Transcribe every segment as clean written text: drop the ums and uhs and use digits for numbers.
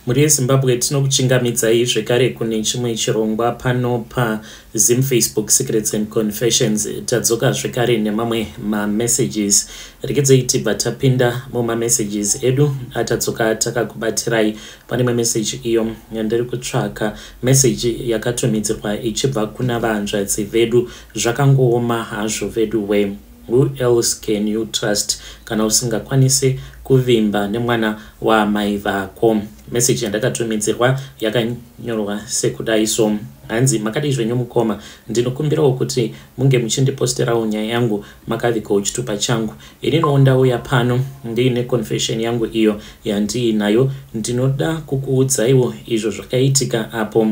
Mhuri yeZimbabwe, tinokuchingamidzai zvekare kune chimwe chirongwa pano paZim Facebook Secrets and Confessions. Tadzoka zvekare nemamwe mamessages. Regedzei tibva tapinda mumamessages edu atadzoka takakubatirai. Pane imwe meseji iyo yandiri kutsvaka, meseji yakatumidzirwa ichibva kuna vahanzvadzi vedu. Zvakangooma hazvo vedu we. Who else can you trust kana usingakwanise kuvimba nemwana waamai vako? Meseji yandakatumidzirwa yakanyorwa sekudai so. Hanzi, makadii zvenyu mukoma, ndinokumbirawo kuti munge muchindiposterawo nyaya yangu makavigawo chitupa changu. Ininiwo ndauya pano ndiine confession yangu iyo yandiinayo. Ndinoda kukuudzaiwo izvo zvakaitika apo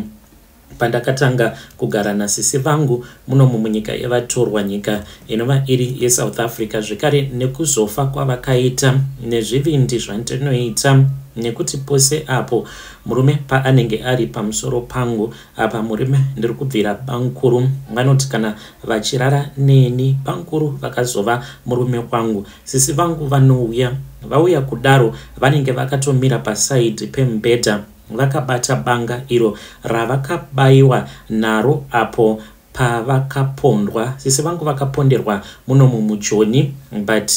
pandakatanga kugara nasisi vangu munomu munyika yevatorwa, nyika inova iri yeSouth Africa, zvekare nekuzofa kwavakaita nezvivindi zvandinoita nekuti pose apo murume paanenge ari pamusoro pangu apa, murume ndiri kubvira bamukuru, vanoti kana vachirara neni, bamukuru vakazova murume wangu, sisi vangu vanouya. Vauya kudaro, vanenge vakatomira pasaidhi pemubhedha vakabata banga iro ravakabayiwa naro apo pavakapondwa. Sisi vangu vakaponderwa munomu muJoni, but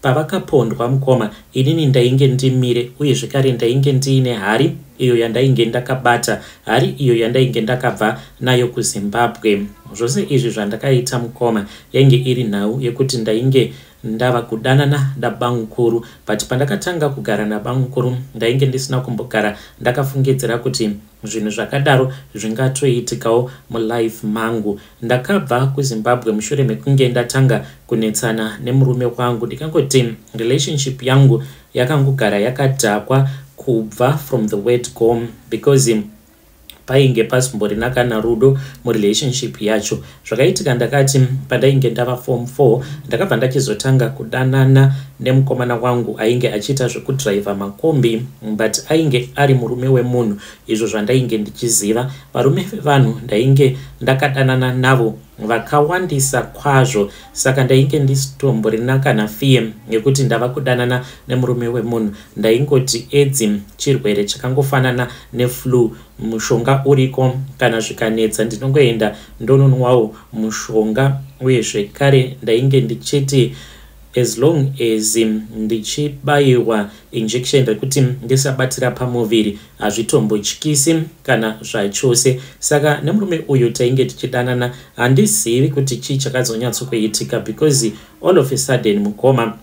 pavakapondwa mukoma, inini ndainge ndimire uye zvekare ndainge ndiine hari iyo yandainge ndakabata, hari iyo yandainge ndakabva nayo kuZimbabwe. Zvose izvi zvandakaita mukoma, yainge iri nhau yekuti ndainge ndava kudanana nabamukuru, but pandakatanga kugara nabamukuru ndainge ndisina kumbogara ndakafungidzira kuti zvinhu zvakadaro zvingatoitikawo mulife mangu. Ndakabva kuZimbabwe mushure mekunge ndatanga kunetsana nemurume wangu. Ndikangoti relationship yangu yakangogara yakadhakwa kubva from the word go, because painge pasimborina kana rudo murelationship yacho. Zvakaitika, ndakati pandainge ndava form 4, ndakabva ndachizotanga kudanana nemukomana wangu ainge achiita zvekudhiraivha makombi, but ainge ari murume wemunhu, izvo zvandainge ndichiziva. Varume vevanhu ndainge ndakadanana navo vakawandisa kwazvo, saka ndainge ndisitomborina kana fear yekuti ndava kudanana nemurume wemunhu. Ndaingoti edzi chirwere chakangofanana neflu, mushonga uriko, kana zvikanetsa ndinongoenda ndononwawo mushonga. Uye zvekare ndainge ndichiti as long as ndichibayiwa injection rekuti ndisabatira pamuviri, hazvitombotyisi kana zvachose. Saka nemurume uyu tainge tichidanana. Handizivi kuti chii chakazonyatsokuitika, because all of a sudden mukoma,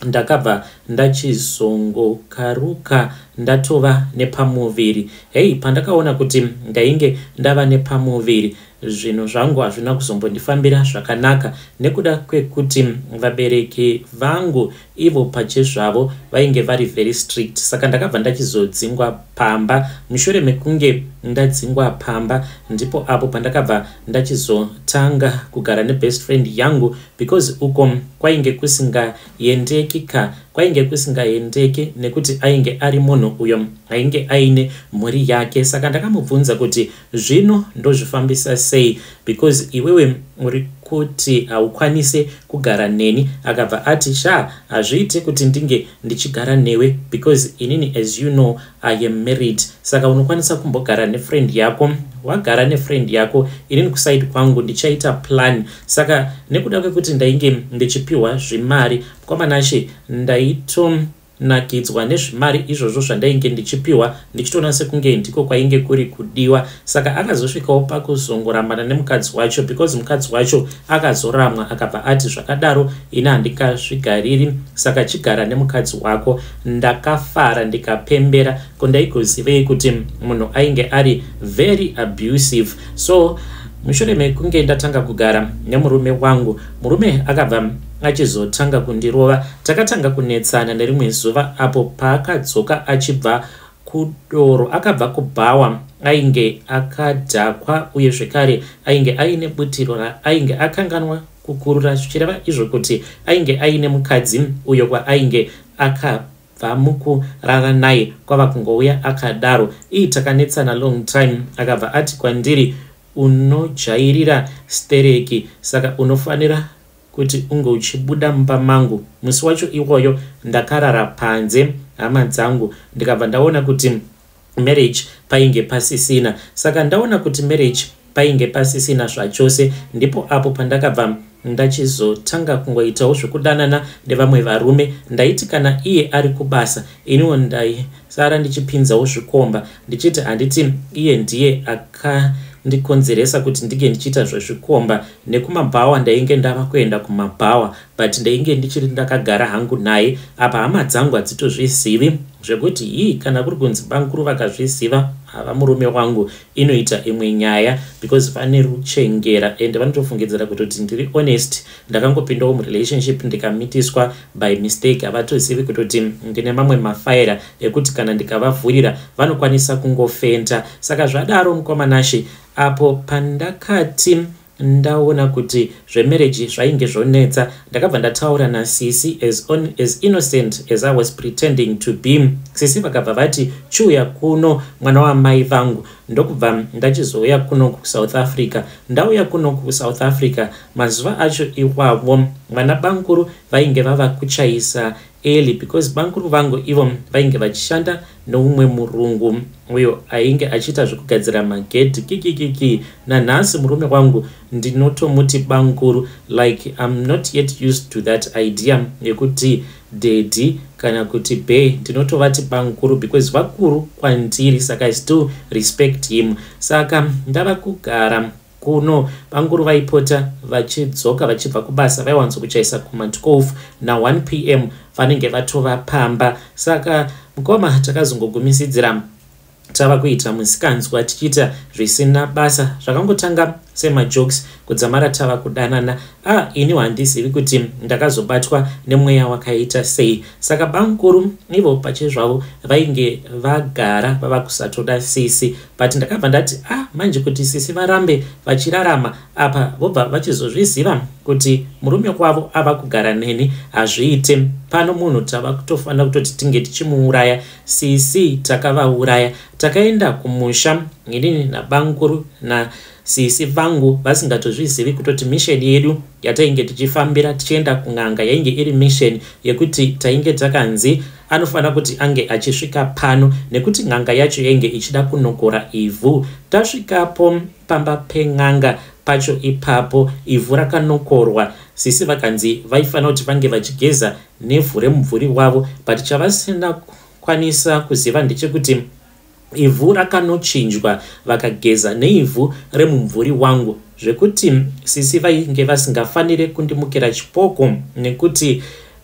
ndakabva ndachizongokaruka ndatova nepamuviri. Hei, pandakaona kuti ndainge ndava nepamuviri, zvinhu zvangu hazvina kuzombondifambira zvakanaka, nekuda kwekuti vabereki vangu ivo pachezvavo vainge vari very strict. Saka ndakabva ndachizodzingwa pamba. Mushure mekunge ndadzingwa pamba, ndipo apo pandakabva ndachizotanga kugara nebest friend yangu, because uko kwainge kusingaendeki ka, kwainge kusingaendeki nekuti ainge ari munhu uyo ainge aine mhuri yake. Saka ndakamubvunza kuti zvino ndozvifambisa sei, because iwewe uri kuti haukwanise kugara neni. Akabva ati, "Sha, hazviiti kuti ndinge ndichigara newe, because inini, as you know, I am married. Saka unokwanisa kumbogara nefriend yako. Wagara nefriend yako, inini kuside kwangu ndichaita plan." Saka nekuda kwekuti ndainge ndichipiwa zvimari kwamanashe, ndaitonakidzwa nezvimari izvozvo zvandainge ndichipiwa, ndichitoona sekunge ndiko kwainge kuri kudiwa. Saka akazosvikawo pakuzongorambana nemukadzi wacho, because mukadzi wacho akazoramwa, akabva ati, "Zvakadaro ini handingazvigariri, saka chigara nemukadzi wako." Ndakafara, ndikapembera. Ko ndaigozivei kuti munhu ainge ari very abusive? So mushure mekunge ndatanga kugara nemurume wangu, murume akabva achizotanga kundirova. Takatanga kunetsana nerimwe zuva apo paakadzoka achibva kudoro, akabva kubhawa, ainge akadhakwa, uye zvekare ainge aine butiro raainge akanganwa kukurura, zvichireva izvo kuti ainge aine mukadzi uyo kwaainge akabva mukurara naye, kwava kungouya akadaro. Ii, takanetsana long time. Akabva ati kwandiri, "Unojairira stereki, saka unofanira kuti unge uchibuda mumba mangu." Musi wacho iwoyo ndakarara panze, hama dzangu. Ndikabva ndaona kuti Marriage painge pasisina. Saka ndaona kuti marriage painge pasisina zvachose, ndipo apo pandakabva ndachizotanga kungoitawo zvekudanana nevamwe varume. Ndaiti kana iye ari kubasa, iniwo ndaisara ndichipinzawo zvikomba, ndichiti handiti iye ndiye akandikonzeresa kuti ndinge ndichiita zvezvikomba nekumabhawa. Ndainge ndava kuenda kumabhawa, but ndainge ndichiri ndakagara hangu naye. Apa hama dzangu hadzitozvizivi zvekuti hii, kana kuri kunzi bamukuru vakazviziva, hava murume wangu, inoita imwe nyaya, because vane ruchengera and vanotofungidzira kutoti ndiri honest, ndakangopindawo murelationship ndikamitiswa by mistake. Havatozivi kutoti ndine mamwe mafaira ekuti kana ndikavavhurira vanokwanisa kungofenta. Saka zvadaro, mukoma Nashe, apo pandakati ndaona kuti zvemarriage zvainge zvonetsa, ndakabva ndataura nasisi as innocent as I was pretending to be. Sisi vakabva vati, "Chiuya kuno, mwana wamai vangu." Ndokubva ndachizouya kuno kuSouth Africa. Ndauya kuno kuSouth Africa, mazuva acho iwavo vana bamukuru vainge vava kuchaisa early, because bamukuru vangu ivo vainge vachishanda neumwe murungu uyo ainge achiita zvekugadzira magedhi. Kikikiki, nanhasi murume wangu ndinotomuti bamukuru. Like, I'm not yet used to that idea yekuti daddy kana kuti bae. Ndinotovati bamukuru because vakuru kwandiri, saka I still respect him. Saka ndava kugara kuno, bamukuru vaipota vachidzoka vachibva kubasa. Vaiwanzokuchaisa kuma12 na1 p.m., vanenge vatova pamba. Saka mukoma, takazongogumisidzira tava kuita musikanzwa, tichiita zvisina basa. Zvakangotanga semajokes, kudzamara tava kudanana. A ah, ini handizivi kuti ndakazobatwa nemweya wakaita sei. Saka bamukuru ivo pachezvavo vainge vagara vava kusatoda sisi, but ndakabva ndati, "Ah, manje kuti sisi varambe vachirarama apa, vobva vachizozviziva kuti murume wavo ava kugara neni, hazviite. Pano munhu tava kutofanira kutoti tinge tichimuuraya." Sisi takavauraya. Takaenda kumusha inini nabamukuru nasisi vangu, vasingatozvizivi kutoti mission yedu yatainge tichifambira tichienda kun'anga yainge iri mission yekuti tainge takanzi anofanira kuti ange achisvika pano, nekuti n'anga yacho yainge ichida kunokora ivhu. Tasvikapo pamba pen'anga pacho ipapo, ivhu rakanokorwa. Sisi vakanzi vaifanira kuti vange vachigeza nevhu remumvuri wavo, but chavasina kukwanisa kuziva ndechekuti ivhu rakanochinjwa, vakageza neivhu remumvuri wangu, zvekuti sisi vainge vasingafaniri kundimukira chipoko nekuti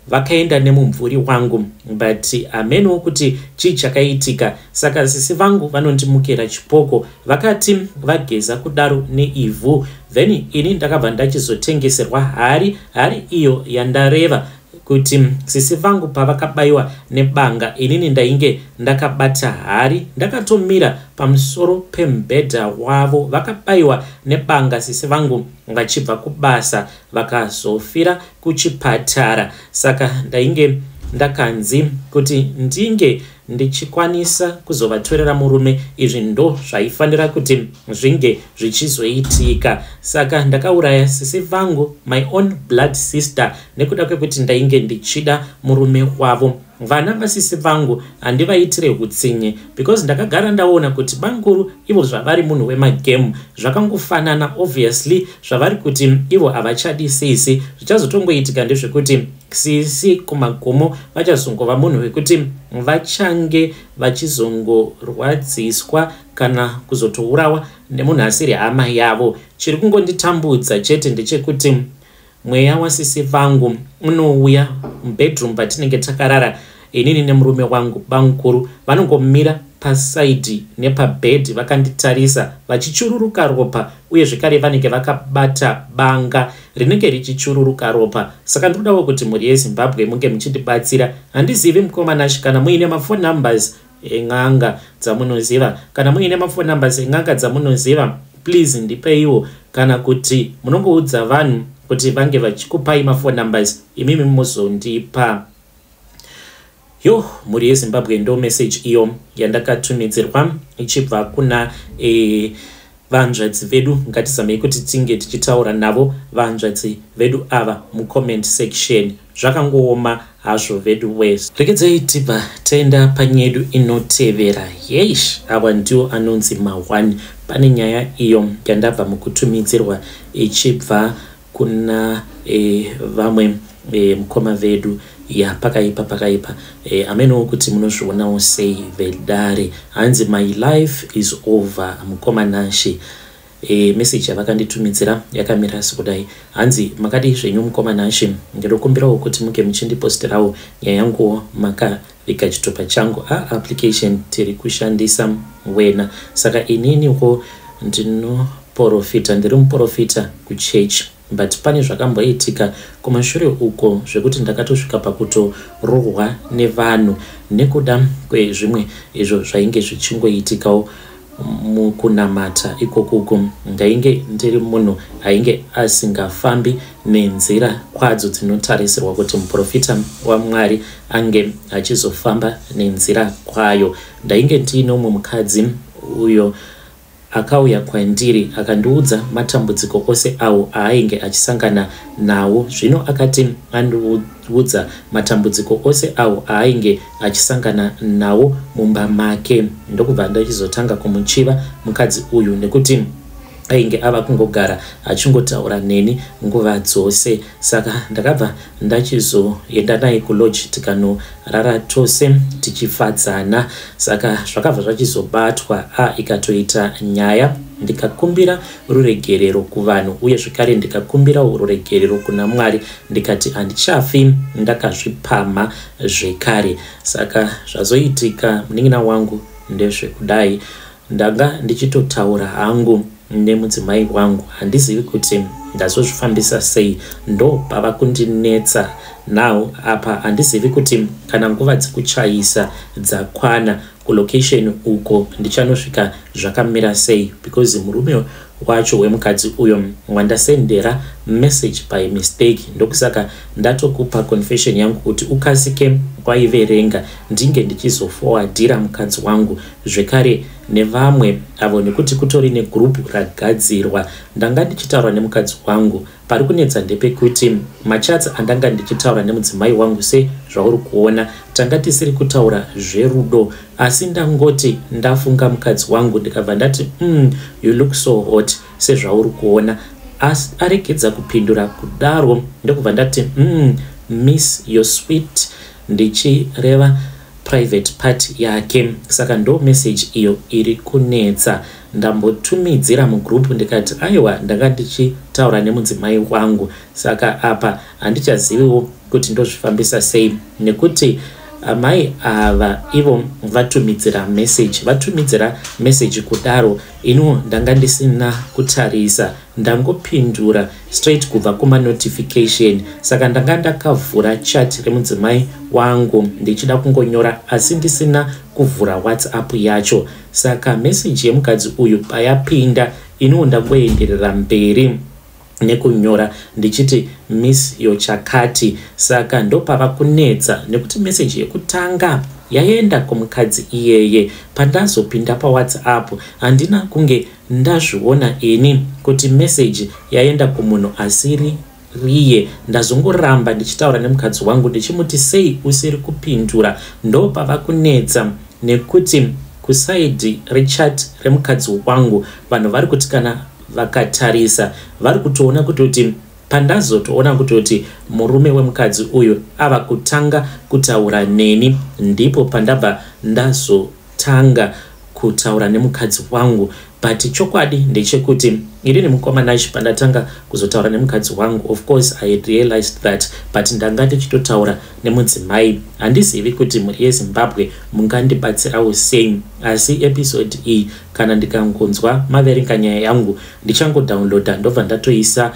vakaenda nemumvuri wangu. But hamenowo kuti chii chakaitika. Saka sisi vangu vanondimukira chipoko, vakati vageza kudaro neivhu. Then ini ndakabva ndachizotengeserwa hari, hari iyo yandareva kuti sisi vangu pavakabayiwa nebanga, inini ndainge ndakabata hari, ndakatomira pamusoro pemubhedha wavo. Vakabayiwa nebanga sisi vangu vachibva kubasa, vakazofira kuchipatara. Saka ndainge ndakanzi kuti ndinge ndichikwanisa kuzovatorera murume, izvi ndo zvaifanira kuti zvinge zvichizoitika. Saka ndakauraya sisi vangu, my own blood sister, nekuda kwekuti ndainge ndichida murume wavo. Vana vasisi vangu handivaitire utsinye, because ndakagara ndaona kuti bamukuru ivo zvavari munhu wemagemu, zvakangofanana. Obviously zvavari kuti ivo havachadi sisi, zvichazotongoitika ndezvekuti sisi kumagumo vachazongova munhu wekuti vachange vachizongorwadziswa kana kuzotourawa nemunhu asiri hama yavo. Chiri kungonditambudza chete ndechekuti mweya wasisi vangu unouya mubedroom patinenge takarara inini nemurume wangu. Bamukuru vanongomira pasaidhi nepabhedhi vakanditarisa, vachichururuka ropa, uye zvekare vanenge vakabata banga rinenge richichururuka ropa. Saka ndinodawo kuti mhuri yeZimbabwe munge muchindibatsira. Handizivi, mukoma Nashe, kana muine maphone numbers en'anga dzamunoziva. Kana muine maphone numbers en'anga dzamunoziva, please ndipeiwo, kana kuti munongoudza vanhu kuti vange vachikupai maphone numbers, imimi muzondipa. Yo, mhuri yeZimbabwe, ndo message iyo yandakatumidzirwa ichibva kuna Vahanzvadzi vedu ngatizamei kuti tinge tichitaura navo vahanzvadzi vedu ava mucomment section. Zvakangooma hazvo vedu wee. Regedzai tibva taenda panyedu inotevera. Yeish, awa ndiwo anonzi ma1. Pane nyaya iyo yandabva mukutumidzirwa ichibva kuna vamwe mukoma vedu. Ya, pakaipa, pakaipa. Amenowo kuti munozvionawo sei vedare. Hanzi, "My life is over, mukoma Nashe." Message yavakanditumidzira yakamira sekudai. Hanzi, "Makadii zvenyu mukoma Nashe? Ndinokumbirawo kuti muke muchindiposterawo nyaya yanguwo makaviga chitupa changu." A application tiri kushandisa wena. "Saka ininiwo ndinoprofita, ndiri muprofita kuchechi, but pane zvakamboitika kumashure uko zvekuti ndakatosvika pakutorohwa nevanhu nekuda kwezvimwe izvo zvainge zvichingoitikawo mukunamata ikokuko. Ndainge ndiri munhu ainge asingafambi nenzira kwadzo dzinotarisirwa kuti muprofita waMwari ange achizofamba nenzira kwayo. Ndainge ndiine umwe mukadzi uyo akauya kwandiri akandiudza matambudziko ose awo aainge achisangana nawo. Zvino akati andiudza matambudziko ose awo aainge achisangana nawo mumba make, ndokubva ndachizotanga kumuchiva mukadzi uyu nekuti ainge ava kungogara achingotaura neni nguva dzose. Saka ndakabva ndachizoenda naye kulodge, tikanorara tose tichifadzana. Saka zvakabva zvachizobatwa, a ikatoita nyaya, ndikakumbira ruregerero kuvanhu uye zvekare ndikakumbirawo ruregerero kuna Mwari, ndikati handichafi ndakazvipamha zvekare. Saka zvazoitika, munin'ina wangu, ndezvekudai. Ndanga ndichitotaura hangu nemudzimai wangu, handizivi kuti ndazozvifambisa sei, ndo pava kundinetsa now apa. Handizivi kuti kana nguva dzekuchaisa dzakwana kulocation uko ndichanosvika zvakamira sei, because murume wacho wemukadzi uyo wandasendera message by mistake, ndokusaka ndatokupa confession yangu kuti ukasike waiverenga, ndinge ndichizoforwardira mukadzi wangu zvekare nevamwe avo, nekuti kutori negroup ragadzirwa. Ndanga ndichitaura nemukadzi wangu. Pari kunetsa ndepekuti machats andanga ndichitaura nemudzimai wangu, sezvauri kuona, tanga tisiri kutaura zverudo, asi ndangoti ndafunga mukadzi wangu, ndikabva ndati, you look so hot, sezvauri kuona." Aregedza kupindura kudaro, ndokubva ndati, miss your sweet," ndichireva private part yake. Saka ndo message iyo iri kunetsa. Ndambotumidzira mugroup, ndikati aiwa, ndanga ndichitaura nemudzimai wangu. Saka apa handichaziviwo kuti ndozvifambisa sei, nekuti amai ava ivo vatumidzira message, vatumidzira message kudaro, iniwo ndanga ndisina kutarisa, ndangopindura straight kubva kumanotification. Saka ndanga ndakavhura chat remudzimai wangu ndichida kungonyora, asi ndisina kuvhura WhatsApp yacho. Saka meseji yemukadzi uyu payapinda, iniwo ndangoenderera mberi nekunyora ndichiti, 'Miss your chakati.' Saka ndopava kunetsa, nekuti meseji yekutanga yaenda kumukadzi iyeye. Pandazopinda paWhatsApp, handina kunge ndazviona ini kuti meseji yaenda kumunhu asiri riye. Ndazongoramba ndichitaura nemukadzi wangu ndichimuti, 'Sei usiri kupindura?' Ndopava kunetsa, nekuti kuside rechat remukadzi wangu vanhu vari kuti kana vakatarisa vari kutoona kutoti pandazotoona kutoti murume wemukadzi uyu ava kutanga kutaura neni, ndipo pandabva ndazotanga kutaura nemukadzi wangu. But chokwadi ndechekuti inini mukoma Nash, pandatanga kuzotaura nemukadzi wangu, of course I realized that, but ndanga ndichitotaura nemudzimai. Handizivi kuti mhuri yeZimbabwe mungandibatsirawo sei, asi episode iyi kana ndikangonzwa maverenga nyaya yangu, ndichangodownloada, ndobva ndatoisa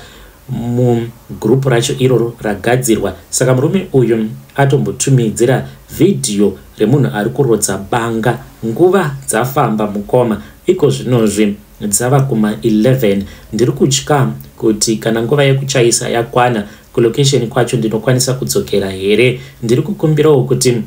mugroup racho iroro ragadzirwa. Saka murume uyu atombotumidzira vhidhiyo remunhu ari kurodza banga. Nguva dzafamba mukoma, iko zvinozvi dzava kuma11. Ndiri kutya kuti kana nguva yekuchaisa yakwana, kulocation kwacho ndinokwanisa kudzokera here? Ndiri kukumbirawo kuti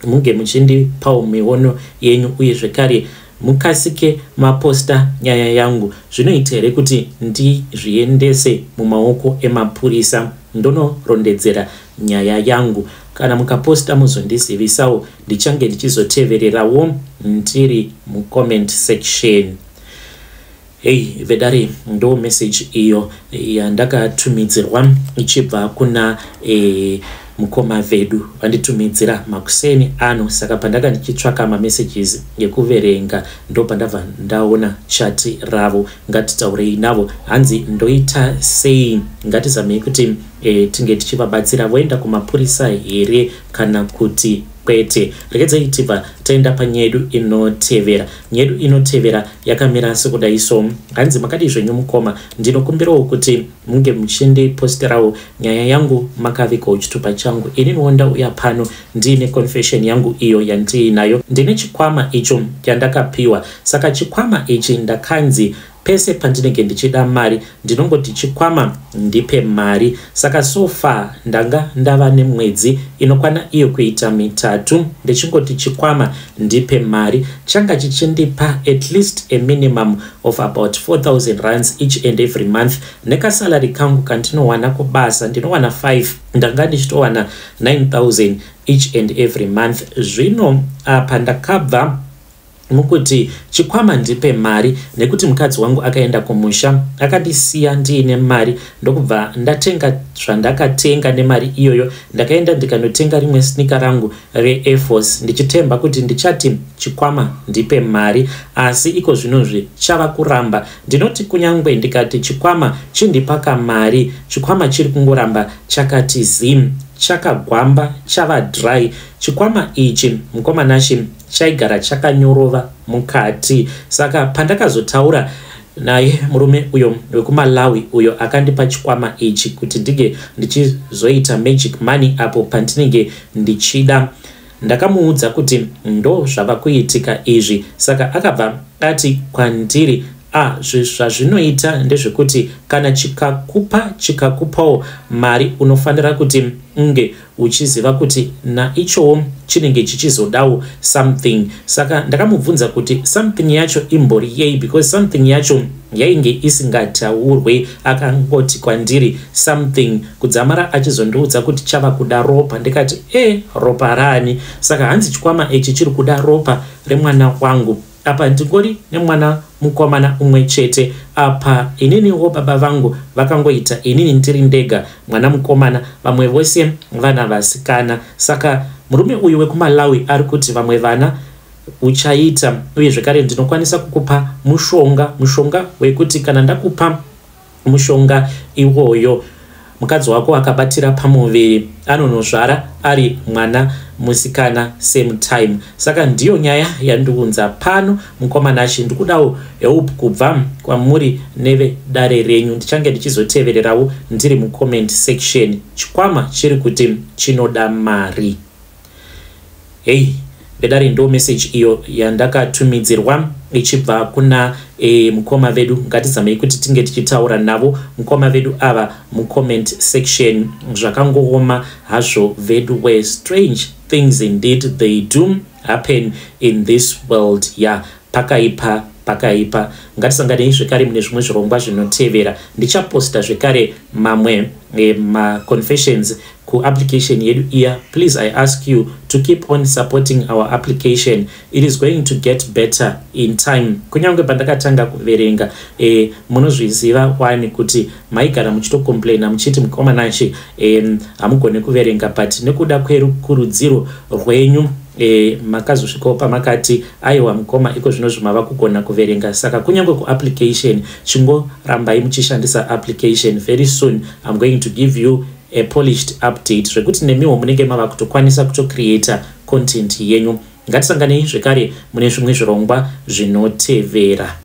Munge muchindipawo miono yenyu uye zvekare mukasike maposta nyaya yangu. Zvinoita here kuti ndizviendese mumaoko emapurisa ndonorondedzera nyaya yangu? Kana mukaposta muzondizivisawo, ndichange ndichizotevererawo ndiri mucomment section. Hei vedare, ndo message iyo yandakatumidzirwa ichibva kuna mukoma vedu vanditumidzira makuseni ano. Saka pandanga ndichitsvaka mamessages ekuverenga, ndo pandabva ndaona chat ravo. Ngatitaurei navo. Hanzi ndoita sei? Ngatizamei kuti tinge tichivabatsira. Voenda kumapurisa here kana kuti kwete? Regedzai tibva taenda panyedu inotevera. Nyedu inotevera yakamira sekudai so. Hanzi, makadii zvenyu mukoma? Ndinokumbirawo kuti munge muchindiposterawo nyaya yangu makavigawo chitupa changu. Ininiwo ndauya pano ndiine confession yangu iyo yandiinayo. Ndine chikwama icho chandakapiwa. Saka chikwama ichi ndakanzi pese pandinenge ndichida mari, ndinongoti, "Chikwama, ndipe mari." Saka so far ndanga ndava nemwedzi inokwana iyo kuita 3 ndichingoti, "Chikwama, ndipe mari." Changa chichindipa at least a minimum of about 4000 rands each and every month. Nekasalary kangu kandinowana kubasa, ndinowana 5, ndanga ndichitowana 9000 each and every month. Zvino apa ndakabva mukuti, "Chikwama, ndipe mari," nekuti mukadzi wangu akaenda kumusha akandisiya ndiine mari. Ndokubva ndatenga zvandakatenga nemari iyoyo. Ndakaenda ndikanotenga rimwe sneaker rangu reAir Force, ndichitemba kuti ndichati, "Chikwama, ndipe mari." Asi iko zvinozvi chava kuramba. Ndinoti kunyange ndikati, "Chikwama, chindipa kamari," chikwama chiri kungoramba chakati zim, chakagwamba, chava dry. Chikwama ichi, mukoma Nashi, chaigara chakanyorova mukati. Saka pandakazotaura naye murume uyo wekuMalawi uyo akandipa chikwama ichi kuti ndinge ndichizoita magic money apo pandinenge ndichida, ndakamuudza kuti ndo zvava kuitika izvi. Saka akabva ati kwandiri, "A, zvazvinoita ndezvekuti kana chikakupa, chikakupawo mari, unofanira kuti unge uchiziva kuti naichowo chinenge chichizodawo something." Saka ndakamubvunza kuti something yacho imbori yei, because something yacho yainge isingataurwe. Akangoti kwandiri something, kudzamara achizondiudza kuti chava kuda ropa. Ndikati, "E, ropa rani?" Saka hanzi chikwama ichi chiri kuda ropa remwana wangu. Apa ndingori nemwana mukomana umwe chete. Apa ininiwo baba vangu vakangoita inini ndiri ndega mwana mukomana, vamwe vose vana vasikana. Saka murume uyu wekuMalawi ari kuti vamwe vana uchaita, uye zvekare ndinokwanisa kukupa mushonga, mushonga wekuti kana ndakupa mushonga iwoyo, mukadzi wako akabatira pamuviri, anonozvara ari mwana musikana same time. Saka ndiyo nyaya yandiunza pano, mukoma Nashi. Ndikudawo help kubva kwamuri nevedare renyu. Ndichange ndichizotevererawo ndiri mucomment section. Chikwama chiri kuti chinoda mari. Hei vedare, ndo message iyo yandakatumidzirwa ichibva kuna mukoma vedu. Ngatizamei kuti tinge tichitaura navo mukoma vedu ava mucomment section. Zvakangooma hazvo vedu were strange things indeed, they do happen in this world. Ya, yeah, pakaipa, pakaipa. Ngatisanganei zvekare mune zvimwe zvirongwa zvinotevera. Ndichaposta zvekare mamwe maconfessions kuapplication yedu iya. Please, I ask you to keep on supporting our application. It is going to get better in time. Kunyange pandakatanga kuverenga, munozviziva wani kuti maigara muchitocomplaina muchiti, "Mukoma Nashi, hamugoni kuverenga." But nekuda kwerukurudziro rwenyu, makazosvikawo pamakati, "Aiwa mukoma, iko zvino zvimava kugona kuverenga." Saka kunyange kuapplication, chingorambai muchishandisa application. Very soon I'm going to give you a polished update zvekuti nemiwo munenge mava kutokwanisa kutocreata content yenyu. Ngatisanganei zvekare mune zvimwe zvirongwa zvinotevera.